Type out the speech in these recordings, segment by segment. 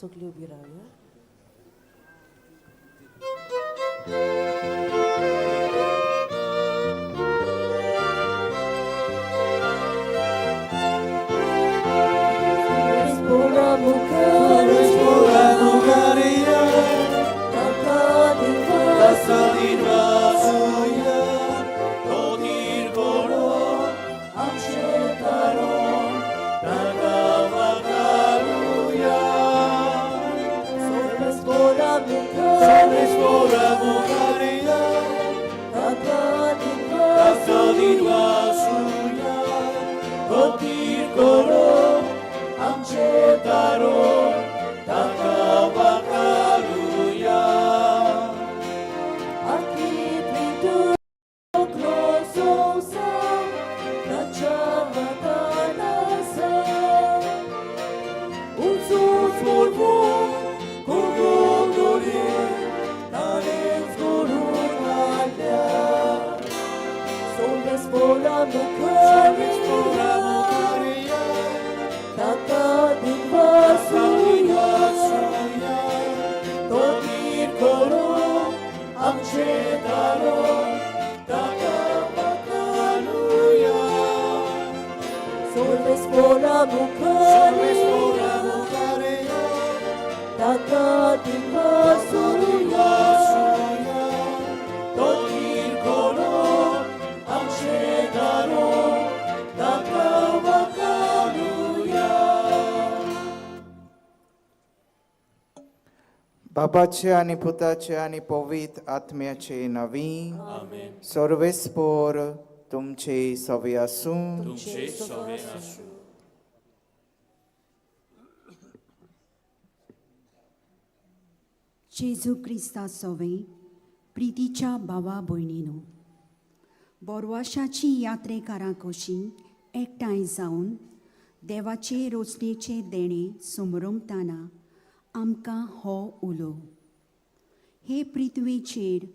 सगळीं उबी रावया. बापाचे आनी पुताचे आनी पवित्र आत्म्याचे नांवी. सर्वेस्पोर तुमचे सवे आसूं. तुमचे सवे आसूं. जेजू क्रिस्ता सोवे प्रितीच्या भावा भयणीनो, बोरवाशाची यात्रेकारां कशी एकठांय जावन देवाचे रोचणेचे देणें समरमताना आमकां हो उलो. हे पृथ्वीचेर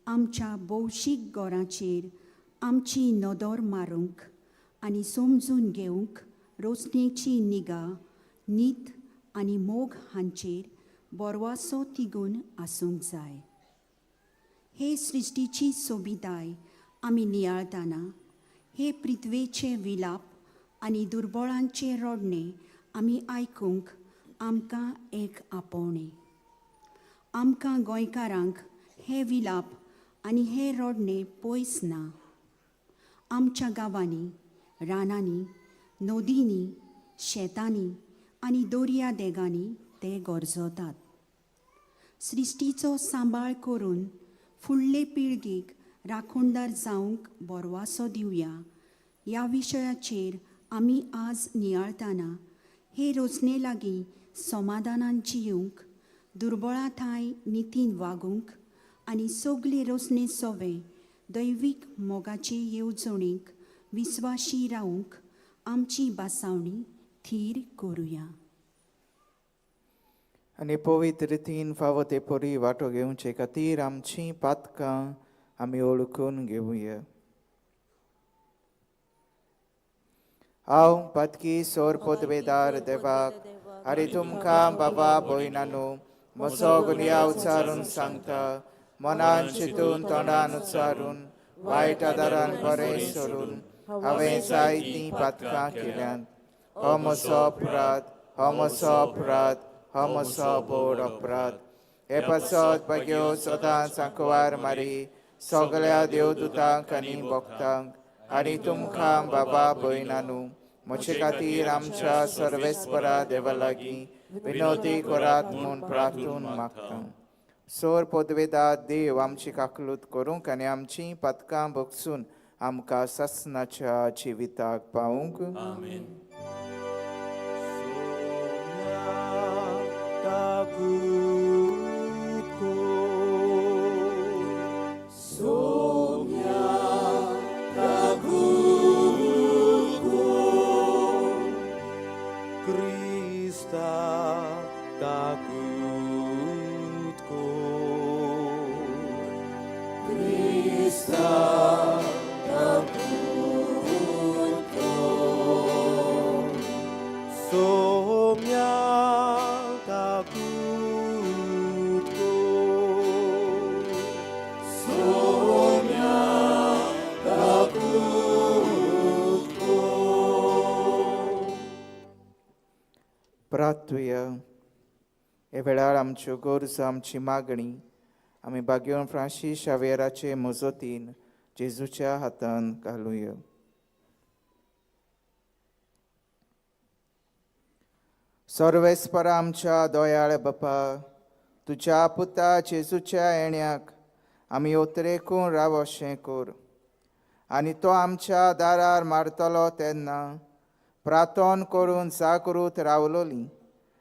आमच्या भौशीक गोराचेर आमची नदर मारूंक आनी समजून घेवंक रोचणेची निगा, नीत आनी मोग हांचेर बोरवासो तिगून आसूंक जाय. हे सृश्टीची सोबिताय आमी नियाळताना हे पृथ्वेचे विलाप आनी दुर्बळांचे रडणें आमी आयकूंक आमकां एक आपोवणें. आमकां गोंयकारांक हे विलाप आनी हे रडणें पयस ना. आमच्या गांवांनी, रानांनी, नदींनी, शेतांनी आनी दर्या देगांनी ते गरजतात. सृश्टीचो सांबाळ करून फुडले पिळगेक राखणदार जावंक बोरवासो दिवया ह्या विशयाचेर आमी आज नियाळताना हे रोचणे लागीं समाधानान जियूंक, दुर्बळा ठांय नितीन वागूंक आनी सगले रोचणे सोवे दैवीक मोगाचे येवजणेक विस्वाशी रावूंक आमची बासावणी थीर करुया. आनी पवित्र रितीन फावो ते परी वांटो घेवचे खातीर आमचीं पातकां आमी ओळखून घेवया. हांव पातकी सोर पदवेदार देवाक आनी तुमकां बाबा भयणानो म्हजो गुन्यांव उच्चारून सांगता, मनान चिंतून तोंडान उच्चारून वायट आदारान बरें सोडून हांवें जायतीं पातकां केल्यांत. हो म्हजो अपराध, हो म्हजो अपराध, हो म्हजो व्हड अपराध. हे पासत भाग्यो सदांच आंकवार मारी सगळ्या देवदूतांक आनी भक्तांक आनी तुमकां बाबा भयणानू म्हजे खातीर आमच्या सर्वेस्परा देवा लागीं विनोदी करात म्हूण प्रार्थून मागता. सोर पदवेदा देव आमची काकलूत करूंक आनी आमचीं पातकां भोगसून आमकां सासणाच्या जिविताक पावूंक. आमेन. Somya takut. प्रार्थुया. हे वेळार आमच्यो गरजो, आमची मागणी आमी बागेवन फ्रांसीस शावेराचे मजतीन जेजूच्या हातान घालुया. सर्वेस्परा आमच्या दयाळ बापा, तुज्या पुता जेजूच्या येण्याक आमी उतरेकून राव अशें कर आनी तो आमच्या दारार मारतलो तेन्ना प्रार्थन करून जागृत रावलोली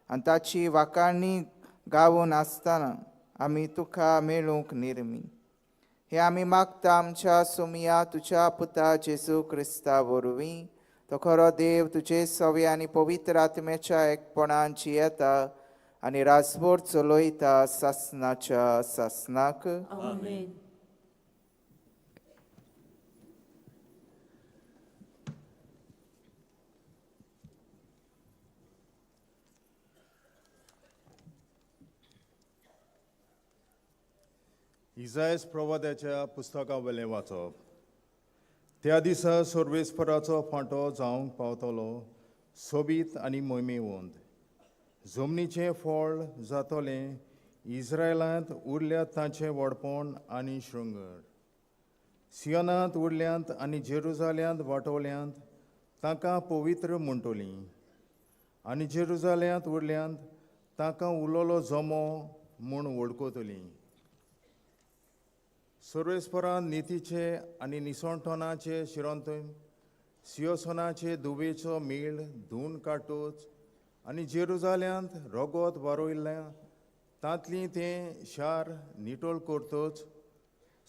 आनी ताची वाखाणी गावून आसतना आमी तुका मेळूंक निर्मी. हे आमी मागता आमच्या सुमया तुज्या पुता जेजू क्रिस्ता वरवीं. तो खरो देव तुजे सवे आनी पवित्र आत्म्याच्या एकपणान जियेता आनी राजभर चलयता सासनाच्या सासनाक. आमेन. इजायस प्रवाद्याच्या पुस्तका वयलें वाचप. त्या दिसा सर्वेस्पराचो फांटो जावंक पावतलो सोबीत आनी मोहिमेवंत. जमनीचें फळ जातलें इस्रायलांत उरल्यात तांचें व्हडपण आनी शृंगर. सियोनांत उरल्यांत आनी जेरुजाल्यांत वाटोवल्यांत तांकां पवित्र म्हणटलीं आनी जेरुजाल्यांत उरल्यांत तांकां उलोलो जमो म्हूण वळखतलीं. सर्वेस्परान नितीचे आनी निसणटणाचे शिरंतन सियोसनाचे दुबेचो मेळ धुवन काडटोच आनी जेरुजाल्यांत रगत वारोयल्लें तांतलीं तें शार निटोल करतोच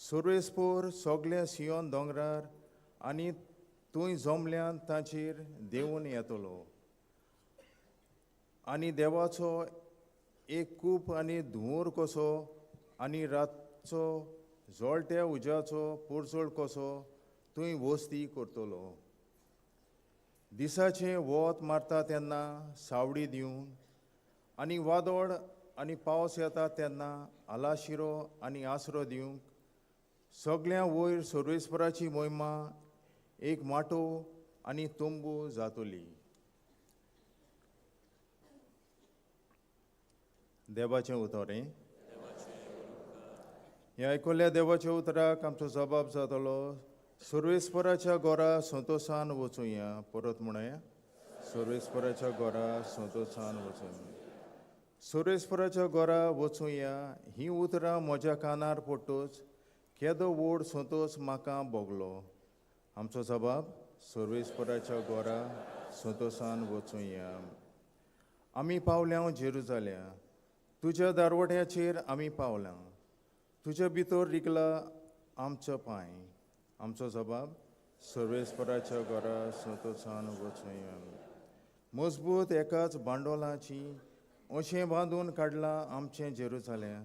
सर्वेस्पोर सगल्या सियोन दोंगरार आनी थंय जमल्यान ताचेर देंवून येतलो आनी देवाचो एक कूप आनी धुंवर कसो आनी रातचो जळट्या उज्याचो पोरजोळ कसो थंय वस्ती करतलो. दिसाचें वत मारता तेन्ना सावडी दिवन आनी वादळ आनी पावस येता तेन्ना आलाशिरो आनी आसरो दिवंक सगळ्यां वयर सर्वेस्पराची मोहिमा एक माटोव आनी तंबू जातली. देवाचें उतर हें. ह्या आयकुल्ल्या देवाच्या उतराक आमचो जबाब जातलो. सर्वेस्पराच्या घरा संतोशान वचुया. परत म्हणया, सर्वेस्पराच्या घरा संतोशान वचुया. सर्वेस्पराच्या घरा वचुया हीं उतरां म्हज्या कानार पडटूच केदो व्हड संतोश म्हाका भोगलो. आमचो जबाब, सर्वेस्पराच्या घरा संतोशान वचुया. आमी पावल्या जेरुजाल्या, तुज्या दारवट्याचेर आमी पावल्या, तुज्या भितर रिगला आमचो पांय. आमचो जबाब, सर्वेस्पराच्या घरा संतोशान वचुया. मजबूत एकाच बांडोलाची अशें बांदून काडलां आमचें जेरुजालें.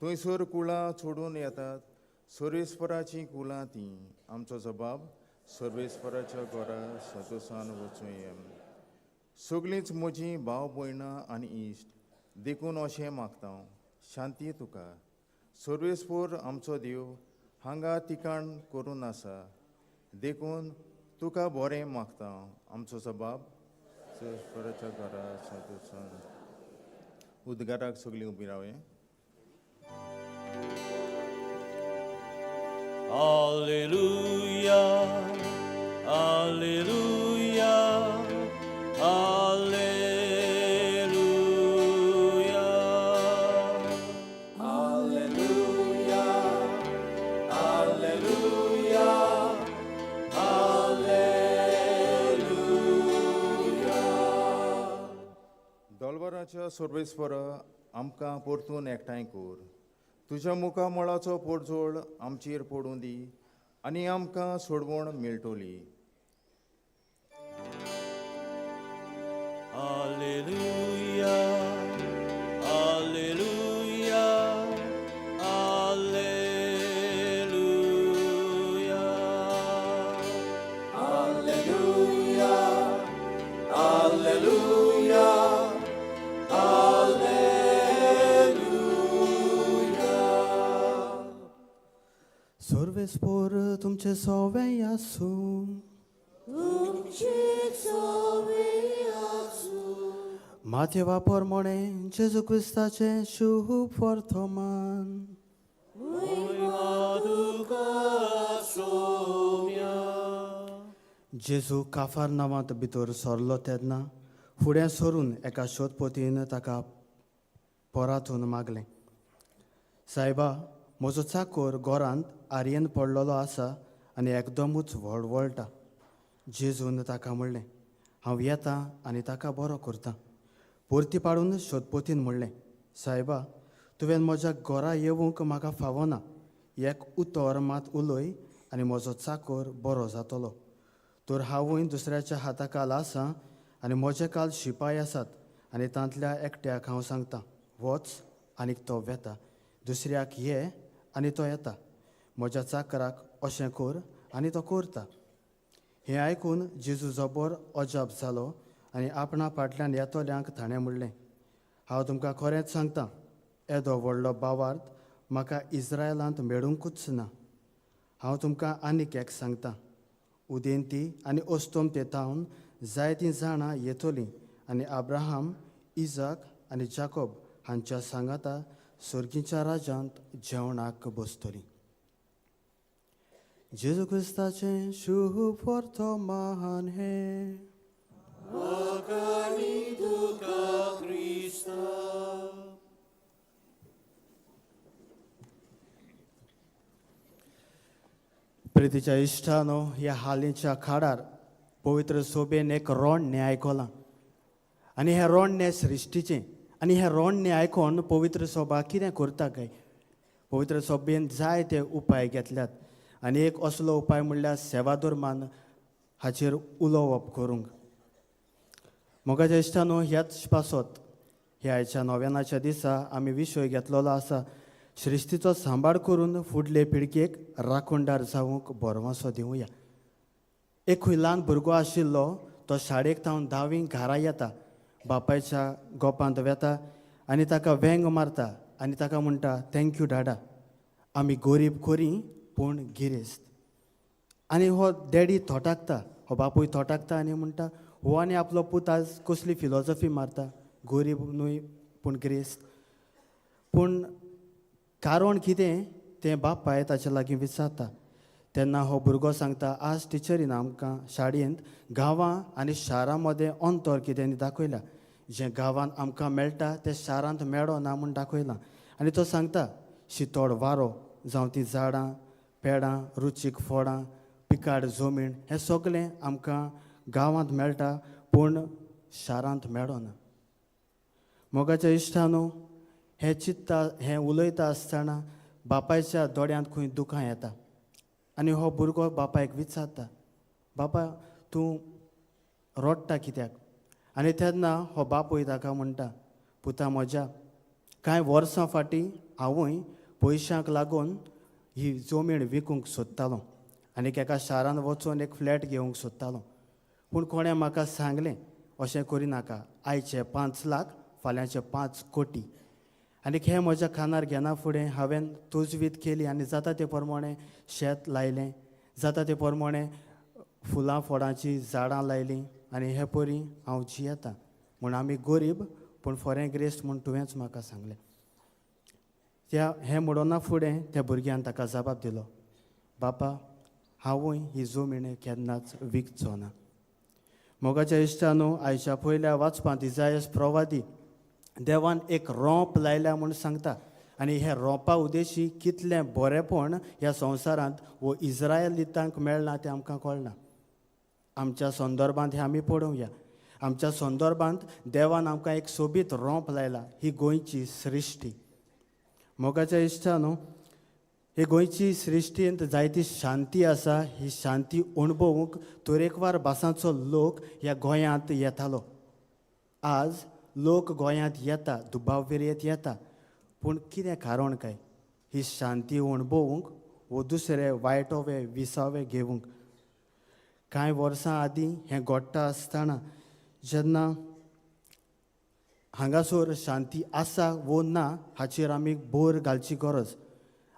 थंयसर कुळां सोडून येतात सर्वेस्पराचीं कुळां तीं. आमचो जबाब, सर्वेस्पराच्या घरा संतोशान वचुया. सगळींच म्हजीं भाव भयणां आनी इश्ट, देखून अशें मागता, शांती तुका. सर्वेस्पोर आमचो देव हांगा तिकाण करून आसा, देखून तुका बरें मागता. आमचो जबाब, सर्वेस्पराच्या घरा संतोशान. उद्गाराक सगळीं उबी रावया. Alleluia, Alleluia, Alleluia. Alleluia, Alleluia, Alleluia. दोलवराच्या सर्वेस्पर आमकां परतून एकठांय कर. तुज्या मुखामळाचो पोरजोळ आमचेर पडूं दी आनी आमकां सोडवण मेळटली. Alleluia, Alleluia, Alleluia. Alleluia, Alleluia, Alleluia. सर्वेस्पोर तुमचे सोवे आसूं. माथेवा पोरमोणे जेजू क्रिस्ताचें शुभ वर्तमान. जेजू काफार नांवांत भितर सरलो तेन्ना फुडें सरून एका शोधपोतीन ताका परातून मागलें, सायबा, म्हजो चाकोर घरांत आरयेन पडलेलो आसा आनी एकदमूच व्हळवळटा. जेजून ताका म्हणलें, हांव येता आनी ताका बरो करता. परती पाडून शोधपोतीन म्हणलें, सायबा, तुवें म्हज्या घरा येवंक म्हाका फावना, एक उतर मात उलय आनी म्हजो चाकोर बरो जातलो. तर हांवूय दुसऱ्याच्या हाता काल आसा आनी म्हजे काल शिपाय आसात आनी तांतल्या एकट्याक हांव सांगता वच आनीक तो वेता, दुसऱ्याक ये आनी तो येता, म्हज्या चाकराक अशें कर आनी तो करता. हें आयकून जेजू जबर अजाप जालो आनी आपणा फाटल्यान येतल्यांक ताणें म्हणलें, हांव तुमकां खरेंच सांगता, येदो व्हडलो बावार्थ म्हाका इस्रायलांत मेळुंकूच ना. हांव तुमकां आनीक एक सांगता, उदेंती आनी अस्तंते थावन जायतीं जाणां येतलीं आनी अब्राहम, इजाक आनी जाकोब हांच्या सांगाता सर्गीच्या राज्यांत जेवणाक बसतलीं. जेजू क्रिस्ताचें शुभ वर्तमान हें. प्रितीच्या इश्टानो, ह्या हालींच्या खाडार पवित्र सोबेन एक रोडणें आयकलां आनी हें रोडणें सृश्टीचें आनी हें रोडणें आयकून पवित्र सोबा कितें करता काय? पवित्र सोबेन जायते उपाय घेतल्यात आनी एक असलो उपाय म्हणल्यार सेवाधर्मान हाचेर उलोवप करूंक. मोगाच्या इश्टानो, ह्याच पासत ह्या आयच्या नव्यानाच्या दिसा आमी विशय घेतलेलो आसा, सृश्टीचो सांबाळ करून फुडले पिळगेक राखणदार जावंक बरवासो दिवया. एक खंय ल्हान भुरगो आशिल्लो, तो शाळेक थावन धावी घरा येता, बापायच्या गोपांत वेता आनी ताका वेंग मारता आनी ताका म्हणटा, thank you डाडा, आमी गोरीब खरी पूण गिरेस्त. आनी हो डॅडी थोटाकता, हो बापूय थोटाकता आनी म्हणटा, हो आनी आपलो पूत आज कसली फिलॉजॉफी मारता, गोरीब न्हय पूण गिरेस्त. पूण कारण कितें तें बापाय ताचे लागीं विचारता. तेन्ना हो भुरगो सांगता, आज टिचरीन आमकां शाळेंत गांवां आनी शारां मदें अंतर कितें दाखयलां, जें गांवांत आमकां मेळटा तें शारांत मेळना म्हूण दाखयलां. आनी तो सांगता, शितोड वारो जावं ती झाडां पेडां, रुचीक फळां, पिकाड जमीन, हें सगळें आमकां गांवांत मेळटा पूण शारांत मेळना. मोगाच्या इश्टानो, हें चित्ता हें उलयता आसतना बापायच्या दोळ्यांत खंय दुखां येता आनी हो भुरगो बापायक विचारता, बापा तूं रडटा कित्याक? आनी तेन्ना हो बापूय ताका म्हणटा, पुता म्हज्या, कांय वर्सां फाटीं हांवूय पयशांक लागून ही जमीन विकूंक सोदतालो आनी एका शारांत वचून एक फ्लॅट घेवंक सोदतालो, पूण कोणें म्हाका सांगलें अशें करिनाका, आयचे 5 लाख फाल्यांचे 5 कोटी. आनी हें म्हज्या खानार घेना फुडें हांवें तजवीज केली आनी जाता ते प्रमाणें शेत लायलें, जाता ते प्रमाणें फुलां फळांचीं झाडां लायलीं आनी हे परी हांव जियेता. म्हूण आमी गोरीब पूण फोरें ग्रेस्त म्हूण तुवेंच म्हाका सांगलें. त्या हें म्हणना फुडें त्या भुरग्यान ताका जबाब दिलो, बापा हांवूय ही जमीन केन्नाच विकचो ना. मोगाच्या इश्टानो, आयच्या पयल्या वाचपांत इजायस प्रवादी देवान एक रोंप लायल्या म्हूण सांगता आनी हे रोंपा उद्देशी कितलें बरेंपण ह्या संवसारांत वो इस्रायलितांक मेळना तें आमकां कळना. आमच्या संदर्भांत हें आमी पळोवया. आमच्या संदर्भांत देवान आमकां एक सोबीत रोंप लायला, ही गोंयची सृश्टी. मोगाच्या इश्टानो, ही गोंयची सृश्टींत जायती शांती आसा. ही शांती अणभवूंक तरेकवार भासांचो लोक ह्या गोंयांत येतालो. आज लोक गोंयांत येता, दुबाव विरयत येता, पूण कितें कारण काय ही शांती अणभवूंक वो दुसरे वायटोवे विसावे घेवंक? कांय वर्सां आदीं हें घडटा आसतना जेन्ना हांगासर शांती आसा वो ना हाचेर आमी भर घालची गरज,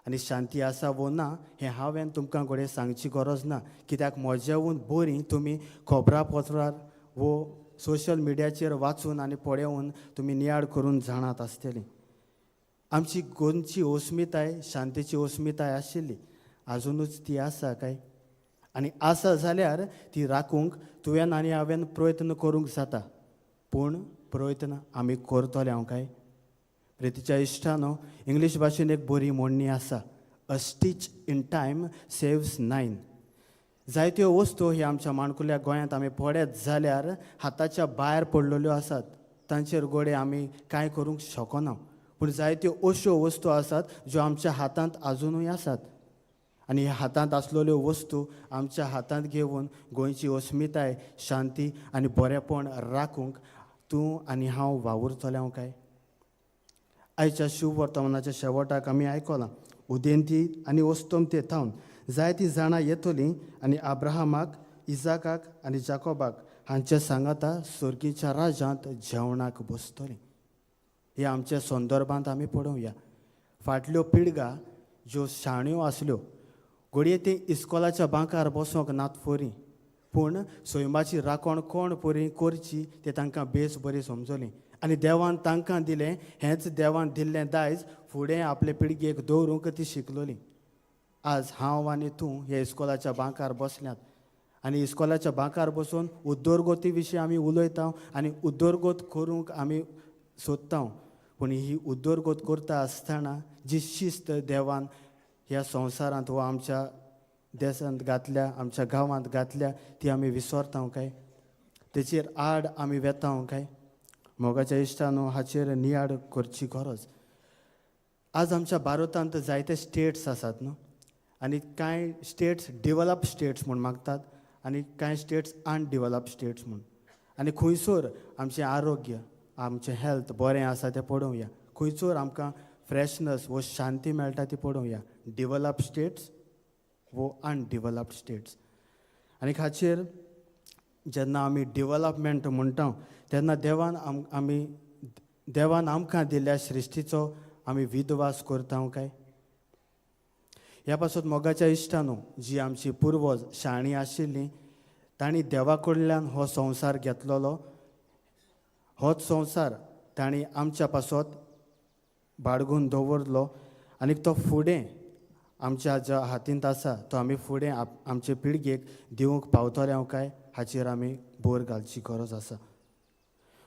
आनी शांती आसा वो ना हें हांवें तुमकां घडये सांगची गरज ना, कित्याक म्हजेहून बरी तुमी खबरापत्रार वो सोशल मिडियाचेर वाचून आनी पळोवन तुमी नियाळ करून जाणात आसतली. आमची गोंयची अस्मिताय शांतीची अस्मिताय आशिल्ली, आजुनूच ती आसा काय? आनी आसा जाल्यार ती राखूंक तुवें आनी हांवें प्रयत्न करूंक जाता, पूण प्रयत्न आमी करतले हांव काय? प्रितीच्या इश्टानो, इंग्लीश भाशेन एक बरी म्हणणी आसा, a stitch in time saves nine. जायत्यो वस्तू ह्या आमच्या माणकुल्या गोंयांत आमी पळयत जाल्यार हाताच्या भायर पडलेल्यो आसात, तांचेर गोडे आमी कांय करूंक शकना. पूण जायत्यो अश्यो वस्तू आसात ज्यो आमच्या हातांत आजुनूय आसात आनी ह्या हातांत आसलेल्यो वस्तू आमच्या हातांत घेवन गोंयची अस्मिताय, शांती आनी बरेपण राखूंक तूं आनी हांव वावुरतलें हांव काय? आयच्या शुभवर्तमानाच्या शेवटाक आमी आयकलां, उदेंती आनी अस्तमते थावन जायतीं जाणां येतलीं आनी अब्राहमाक, इजाकाक आनी जाकोबाक हांचे सांगाता सर्गीच्या राज्यांत जेवणाक बसतलीं. हे आमच्या संदर्भांत आमी पळोवया. फाटल्यो पिळगा ज्यो शाण्यो आसल्यो, घडये ती इस्कोलाच्या बांकार बसोंक नात फोरी, पूण सैमाची राखण कोण परी करची तें तांकां बेस बरी समजली आनी देवान तांकां दिलें हेंच देवान दिल्लें दायज फुडें आपले पिळगेक दवरूंक ती शिकलोली. आज हांव आनी तूं हे इस्कोलाच्या बांकार बसल्यात आनी इस्कोलाच्या बांकार बसून उदरगती विशीं आमी उलयता आनी उदरगत करूंक आमी सोदता, पूण ही उदरगत करता आसतना जी शिस्त देवान ह्या संवसारांत वा आमच्या देशांत घातल्या, आमच्या गांवांत घातल्या, ती आमी विसरता काय? तेचेर आड आमी वेता काय? मोगाच्या इश्टानो, हाचेर नियाळ करची गरज. आज आमच्या भारतांत जायते स्टेट्स आसात न्हू, आनी कांय स्टेट्स डेवलप स्टेट्स म्हूण मागतात आनी कांय स्टेट्स अनडेवलप स्टेट्स म्हूण. आनी खंयसर आमचें आरोग्य, आमचें हेल्थ बरें आसा तें पळोवया, खंयसर आमकां फ्रेशनस वो शांती मेळटा ती पळोवया, डेवलप स्टेट्स वो अनडेवलप्ड स्टेट्स. आनी हाचेर जेन्ना आमी डेवलपमेंट म्हणटा तेन्ना देवान आमी देवान आमकां दिल्ल्या सृश्टीचो आमी विधवास करता काय? ह्या पासत मोगाच्या इश्टानो, जी आमची पुर्वज शाणी आशिल्ली तांणी देवा कडल्यान हो संवसार घेतलेलो, होच संवसार तांणी आमच्या पासत बाळगून दवरलो आनी तो फुडें आमच्या ज्या हातींत आसा तो आमी फुडें आमचे पिळगेक दिवंक पावतले हांव काय हाचेर आमी भर घालची गरज आसा.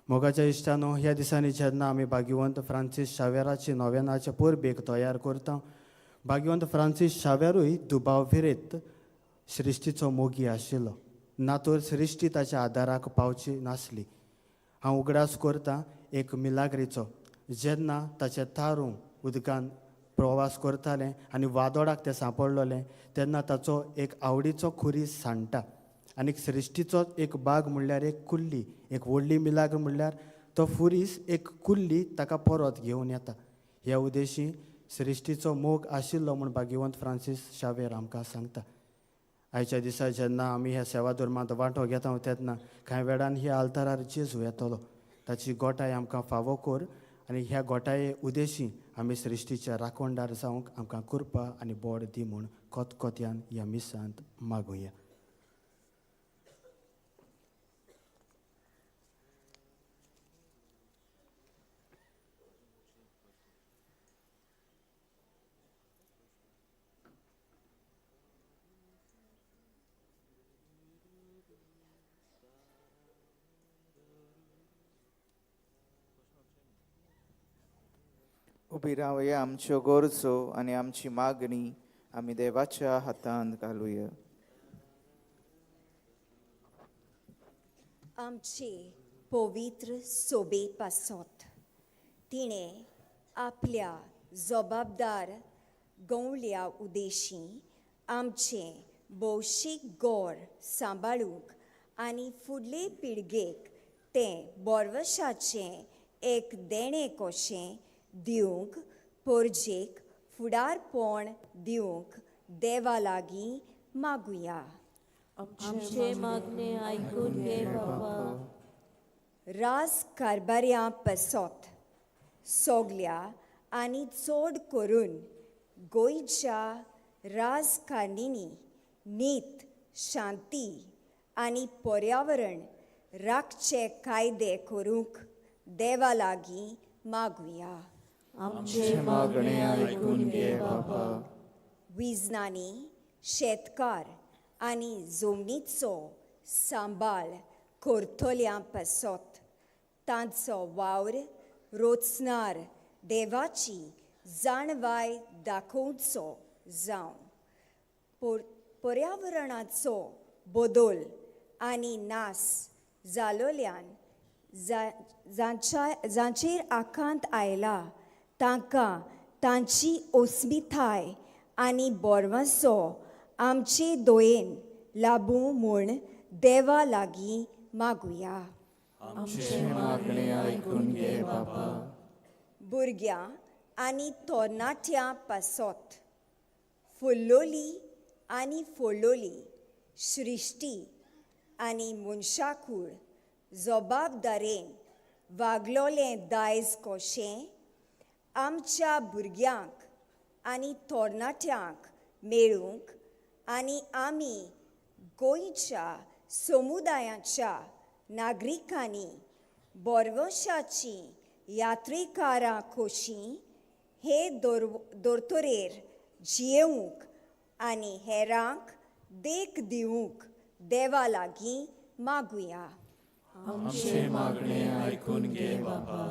मोगाच्या इश्टानो, ह्या दिसांनी जेन्ना आमी भाग्यवंत फ्रांसीस शावेराचे नोवेनाचे परबेक तयार करता, भाग्यवंत फ्रांसीस शावेरूय दुबाव विरेत सृश्टीचो मोगी आशिल्लो, ना तर सृश्टी ताच्या आदाराक पावची नासली. हांव उगडास करता एक मिलाग्रीचो, जेन्ना ताचें तारूं उदकान प्रवास करतालें आनी वादोडाक तें सांपडलेलें तेन्ना ताचो एक आवडीचो खुरीस सांडटा आनी सृश्टीचो एक बाग म्हणल्यार एक कुल्ली, एक व्हडली मिलाग्र म्हणल्यार तो फुरीस एक कुल्ली ताका परत घेवन येता. ह्या उद्देशी सृश्टीचो मोग आशिल्लो म्हूण भाग्यवंत फ्रांसीस शावेर आमकां सांगता. आयच्या दिसा जेन्ना आमी ह्या सेवा धर्मांत वांटो घेता तेन्ना कांय वेळान ह्या आल्तारार जेजू येतलो, ताची गोठाय आमकां फावो कर आनी ह्या गोठाये उद्देशी आमी सृश्टीच्या राखणदार जावंक आमकां कृपा आनी बोड दी म्हूण कोतकोत्यान ह्या मिसांत मागुया. उबी रावया, आमच्यो गरजो आनी आमची मागणी आमी देवाच्या हातांत घालुया. आमचे पवित्र सोबे पासत तिणें आपल्या जबाबदार गवल्या उदेशी आमचें भौशीक गोर सांबाळूंक आनी फुडले पिळगेक तें बोरवशाचें एक देणें कशें दिवंक परजेक फुडारपण दिवंक देवा लागीं मागुया. आमचे मागणे आयकून घे बाबा. राज कारबाऱ्यां पसत सोगल्या आनी चड करून गोंयच्या राजकारणींनी नीत, शांती आनी पर्यावरण राखचे कायदे करूंक देवा लागीं मागुया. आमचें मागणें आयकून घे बापा. विजनांनी शेतकार आनी जमनीचो सांबाळ करतल्यां पासत तांचो वावर रोचणार देवाची जाणवाय दाखोवचो जावं. पर्यावरणाचो बदल आनी नास जालोल्यान जांचेर आकांत आयला तांकां तांची अस्मिताय आनी बोरवांसो आमचे दोयेन लाबूं म्हूण देवा लागीं मागुया. आमचें मागणें आयकून घे बापा. भुरग्यां आनी तरणाट्यां पासत फुल्लोली आनी फोडलोली सृश्टी आनी मनशाकूळ जबाबदारेन वागलोलें दायज कशें आमच्या भुरग्यांक आनी तरणाट्यांक मेळूंक आनी आमी गोंयच्या समुदायाच्या नागरिकांनी बोरवशाची यात्रेकारां खोशी हे दोतोरेर जियेवंक आनी हेरांक देख दिवंक देवा लागीं मागुया. आमचें मागणें आयकून घे बापा.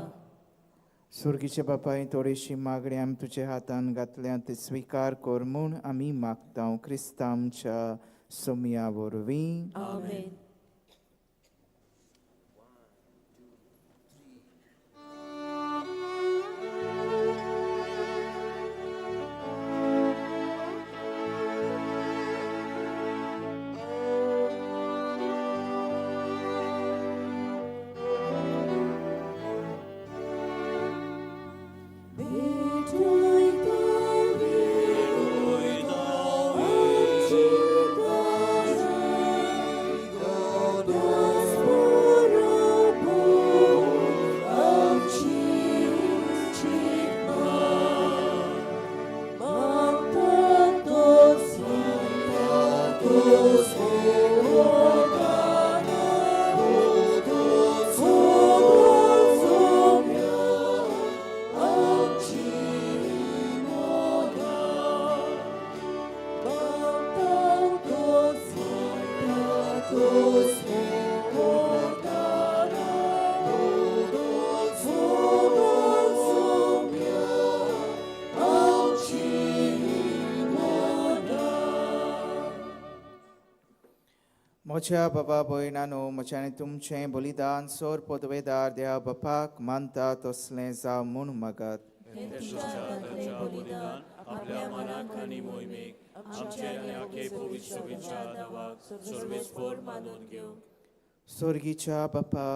सुर्गीचे बापाय, थोडीशी मागणी आमी तुज्या हातान घातल्या ती स्विकार कर म्हूण आमी मागता क्रिस्तांव आमच्या सोमया वरवीं. आमेन. म्हज्या बाबा भयणानो, म्हज्या आनी तुमचें बलिदान सोर पदवेदार देवा बापाक मानता तसलें जावं म्हूण मागात. बलिदान आपल्या मनाक आनी मोहिमेक आमचे आनी आखे पवित्र सभेच्या नांवाक सर्वेस्पर मानून घेवंक. सोर्गीच्या बापा,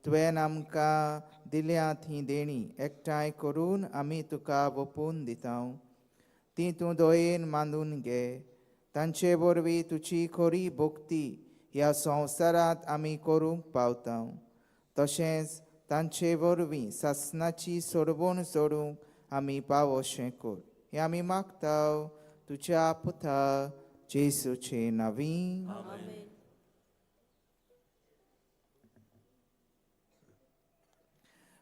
तुवें आमकां दिल्यात हीं देणीं एकठांय करून आमी तुका वपून दिता. ती तूं दोयेन मानून घे. तांचे वरवीं तुजी खरी भक्ती ह्या संवसारांत आमी करूंक पावता. तशेंच तांचे वरवीं सासणाची सोडवण जोडूंक आमी पावोशें कर. हें आमी मागता तुज्या पुता जेसूचे नांवी.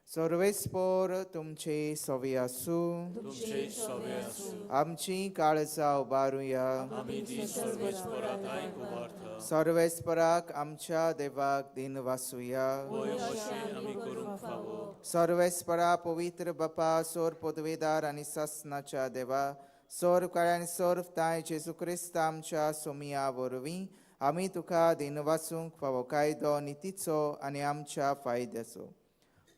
सर्वेस्पर तुमचे सवे आसूं. तुमचे सवे आसूं. आमची काळजां उबारुया. आमी ती सर्वेस्परा थांय उबारता. सर्वेस्पराक आमच्या देवाक दिन वासुया. वय अशें आमी करूंक फावो. सर्वेस्परा पवित्र बापा, सोर पदवेदार आनी सासणाच्या देवा, सोर काळ्यान सोर ताय जेजू क्रिस्त आमच्या सोमिया वरवीं आमी तुका दिन वासूंक फावो कायदो नितीचो आनी आमच्या फायद्याचो.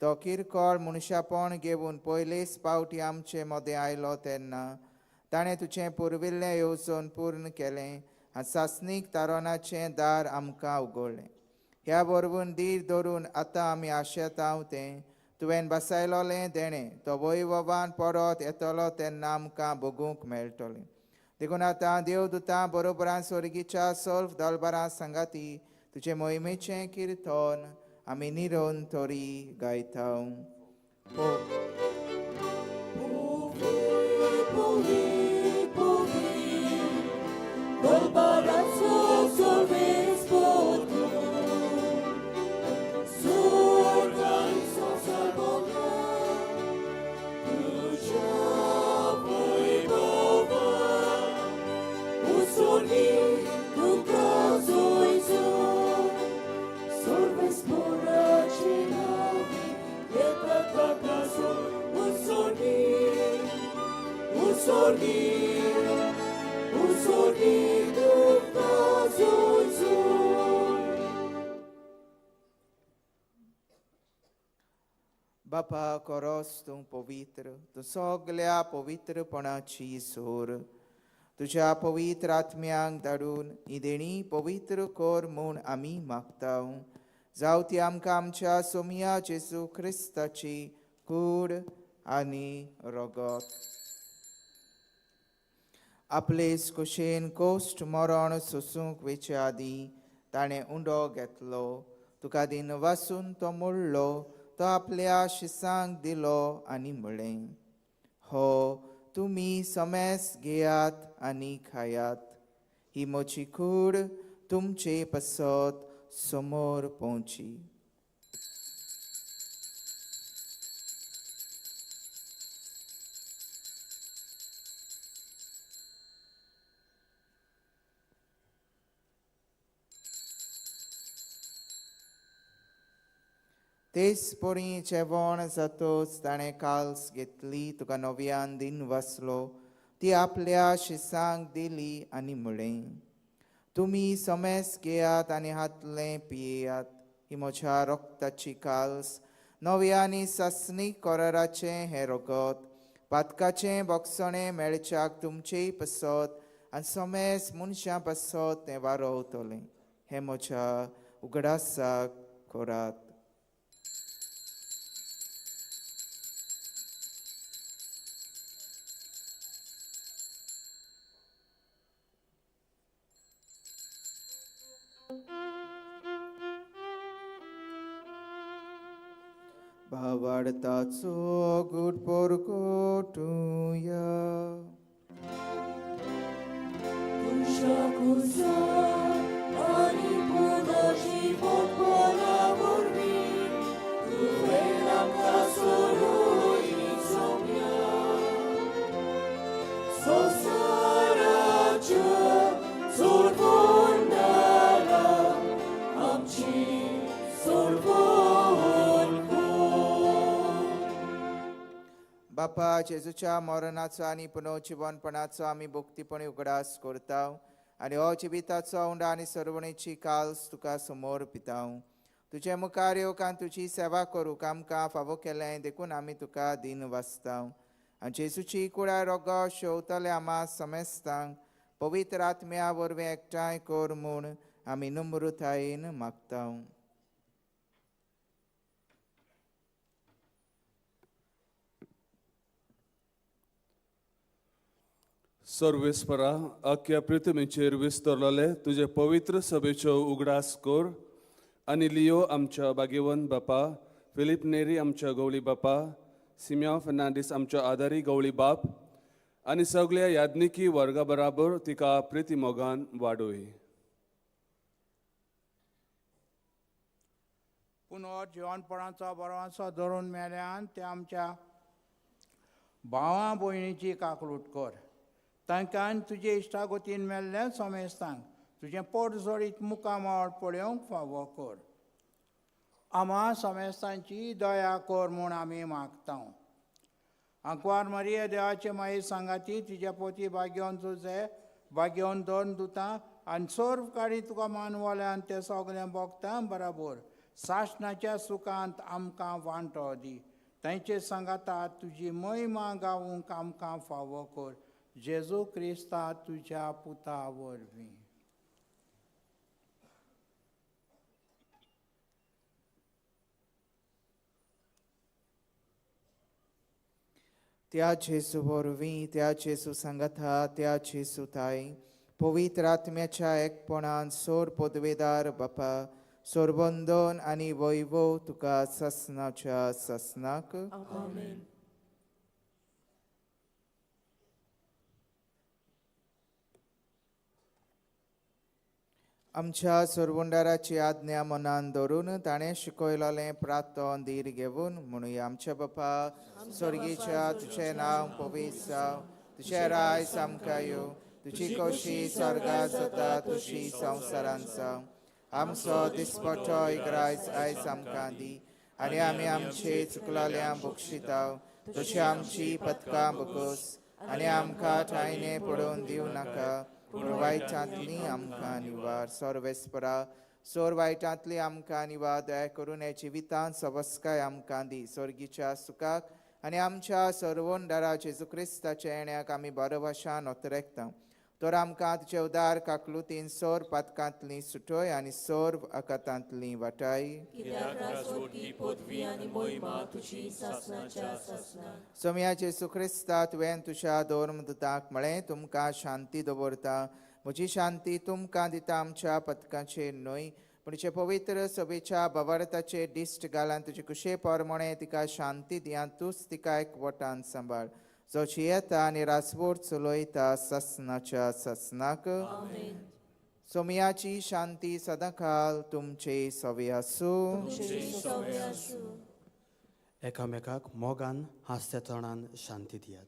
तो किरकोळ मनशापण घेवन पयलेच पावटी आमचे मदें आयलो तेन्ना ताणें तुजें पुर्विल्लें येवजण पूर्ण केलें आनी सासणीक तारोनाचें दार आमकां उगडलें. ह्या वरवीं धीर धरून आतां आमी आशेतांव तें तुवें बसायलोलें देणें तो वैभवान परत येतलो तेन्ना आमकां भोगूंक मेळटलें. देखून आतां देवदुतां बरोबरान स्वर्गीच्या सोल्फ दलबरां सांगाती तुजे मोहिमेचें किर्तन आमी निरोन तोरी गायता. उसोनी तुका झुजून. बापा कोरोस तूं पवित्र, तूं सगल्या पवित्रपणाची सोर. तुज्या पवित्र आत्म्यांक धाडून ही देणी पवित्र कर म्हूण आमी मागता. जावं ती आमकां आमच्या सोमया जेजू क्रिस्ताची कूड आनी रगत. आपले कुशेन कोश्ट मरण सोसूंक वेचे आदीं ताणें उंडो घेतलो, तुका दिन वासून तो मोडलो, तो आपल्या शिसांक दिलो आनी म्हळें, हो तुमी समेस घेयात आनी खायात, ही म्हजी कूड तुमचे पासत समोर पोवची. तेच परी जेवण जातोच ताणें काल्स घेतली, तुका नव्यान दिन वाचलो, ती आपल्या शिसांक दिली आनी म्हळें, तुमी समेस घेयात आनी हातलें पियेयात, ही म्हज्या रक्ताची काल्स, नव्या आनी सासणीक कराराचें हें रगत, पातकाचें बोगसणें मेळच्याक तुमचेय पासत आनी समेस मनशां पासत तें वारोवतलें. हें म्हज्या उगडासाक करात. भावार्थाचो गूट परगटुया. तुज्या खुर्सार आनी पुनर्जिवोत्पना वरवीं तुवें आमकां सोडयली सोम्या. संवसाराच्या सोडवणारा आमची सोडवण कर. बापा, जेजूच्या मरणाचो आनी पुनर्जिवनपणाचो आमी भक्तीपणी उगडास करता आनी हो जिविताचो उंडा आनी सरवणेची काल्स तुका समोर पिता. तुजे मुखार येवंक आनी तुजी सेवा करूंक आमकां फावो केलें देखून आमी तुका दिन वाचता. आनी जेजूची कुळाय रोगो शेवतले आमा समेस्तांक पवित्र आत्म्या वरवीं एकठांय कर म्हूण आमी नम्रतायेन मागता. सर्वेस्परा, अख्ख्या पृथ्वीचेर विस्तरलेले तुजे पवित्र सभेच्यो उगडास कर आनी लियो आमच्या भाग्यवंत बापा, फिलीप नेरी आमच्या गवळी बापा, सिम्यांव फर्नांडीस आमच्या आदारी गवळी बाप आनी सगळ्या याज्ञिकी वर्गा बराबर तिका प्रिती मोगान वाडोय. पुनर्जिवनपणाचो बरोवंसो धरून मेल्यान ते आमच्या भावा भयणीची काकलूट कर. तांकां तुजे इश्टागतीन मेल्ल्या समेस्तांक तुजें पोट जोडीत मुखामळ पळोवंक फावो कर. आमा समेस्तांची दया कर म्हूण आमी मागता. आंकवार मारिया देवाचे माई सांगाती तिज्या पोती भाग्योवन तुजें भाग्योवन दोन दुतां आनी सर्व काडी तुका मानवल्यान ते सगळें भोगता बराबर सासणाच्या सुखांत आमकां वांटो दी. तांचे सांगाता तुजी महिमा गावूंक आमकां फावो कर. जेजू क्रिस्ता तुज्या पुता वरवीं. त्या जेजू वरवीं, त्या जेजू सांगाता, त्या जेजू ताई पवित्र आत्म्याच्या एकपणान सोर पदवेदार बापा, सोरबंदन आनी वैभव तुका सासणाच्या सासणाक. आमेन. आमच्या सोरवंडाराची आज्ञा मनान धरून ताणें शिकयलेलें प्रार्थन धीर घेवन म्हणुया. आमच्या बापा स्वर्गीच्या, तुजें नांव पवित्र जावं, तुजें राज आमकां येवं, तुजी खोशी स्वर्गात जाता तशी संवसारांत जावं. आमचो दिसपट्टो इग्रायज आयज आमकां दी आनी आमी आमचे चुकलाल्या बक्षिताव तशी आमची पदकां बगोस आनी आमकां ठायने पडोवन दिवं नाका, पूण वायटांतली आमकां निवार. सर्वेस्परा सोर वायटांतली आमकां निवार. दया करून हे जिवितांत सवस्काय आमकां दी. सर्गीच्या सुखाक आनी आमच्या सर्वोंदारा जेजू क्रिस्ताच्या येण्याक आमी बरोवशान ओतरेकता. तर आमकां तुजे उदार काकलुतीन सोर पातकांतली सुटय आनी सोर आकातांतली वाटाय. सोम्या जेजू क्रिस्ता, तुवें तुज्या धर्मदूताक म्हळें, तुमकां शांती दवरता, म्हजी शांती तुमकां दिता. आमच्या पथकाचेर न्हय पूण तुजे पवित्र सभेच्या बवार्थाचेर दिश्ट घालान तुजे कुशे प्रमाणे तिका शांती दियान. तूंच तिका एकवटान सांबाळ, जो जियेता आनी रासवोर चलयता ससनाच्या ससनाक. सोमयाची शांती सदांकाल तुमचे सवे आसूं. एकामेकाक मोगान हांसत्या तोंडान शांती दियात.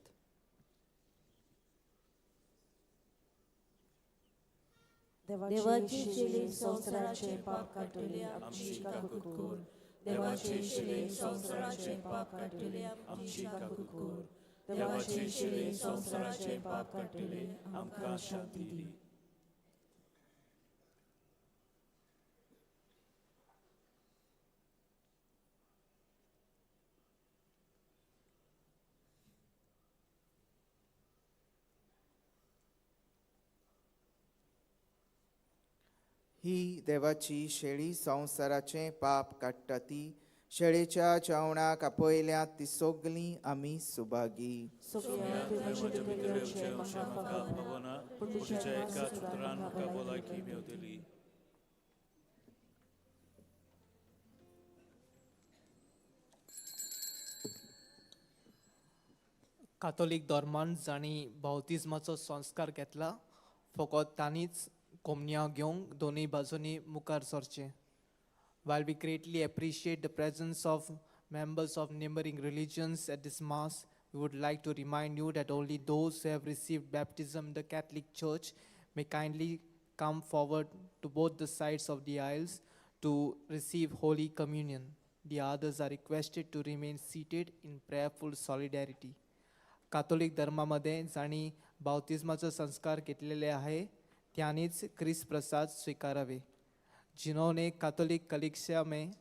देवाची शिले संवसाराचे पाप काडटले आमची काकूट कर. देवाची शिले संवसाराचे पाप काडटले आमची काकूट कर. देवाची शिले संवसाराचे पाप काडटले आमकां शांती दी. ही देवाची शेळी संवसाराचें पाप काडटा ती शेळेच्या जेवणाक आपयल्या ती सगलीं आमी सुभागी. कातोलीक धर्मान जांणी बावतिज्माचो संस्कार घेतला फकत तांणीच कोमन्या घेवंक दोनूय बाजूंनी मुखार सरचें. While we greatly appreciate the presence of members of neighboring religions at this Mass, we would like to remind you that only those who have received baptism in the Catholic Church may kindly come forward to both the sides of the aisles to receive Holy Communion. The others are requested to remain seated in prayerful solidarity. Catholic धर्मामध्ये जांणी बाप्तिज्माचो संस्कार घेतलेले आहे त्यांनीच क्रिस्त प्रसाद स्वीकारावे. जिन्होंने Catholic कलीसिया में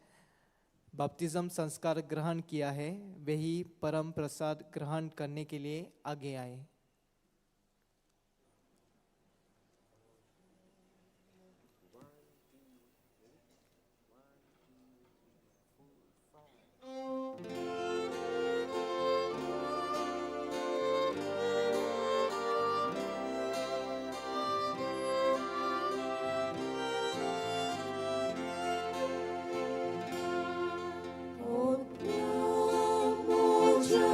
baptism संस्कार ग्रहण किया है वे ही परम प्रसाद ग्रहण करने के लिए आगे आए. Moja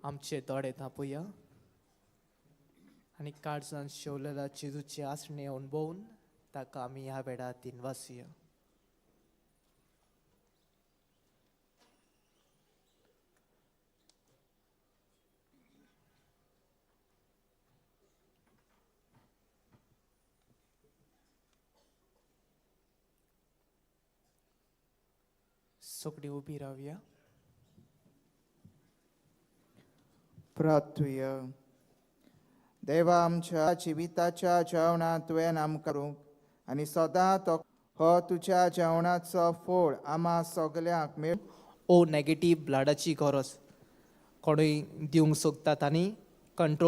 आमचे दोळे धांपुया आनी काळजान शेवलेल्या जेजूचे आसणे अणभवून ताका आमी ह्या वेळार दिनवासुया. सगळीं उबी रावया. प्रार्थुया. देवा आमच्या जिविताच्या जेवणांत तुवें आमकां करूंक आनी सदां तो हो तुज्या जेवणाचो फोळ आमा सगल्यांक मेळ. ओ नेगेटीव ब्लडाची गरज कोणूय दिवंक सोदता तांणी कंट्रोल.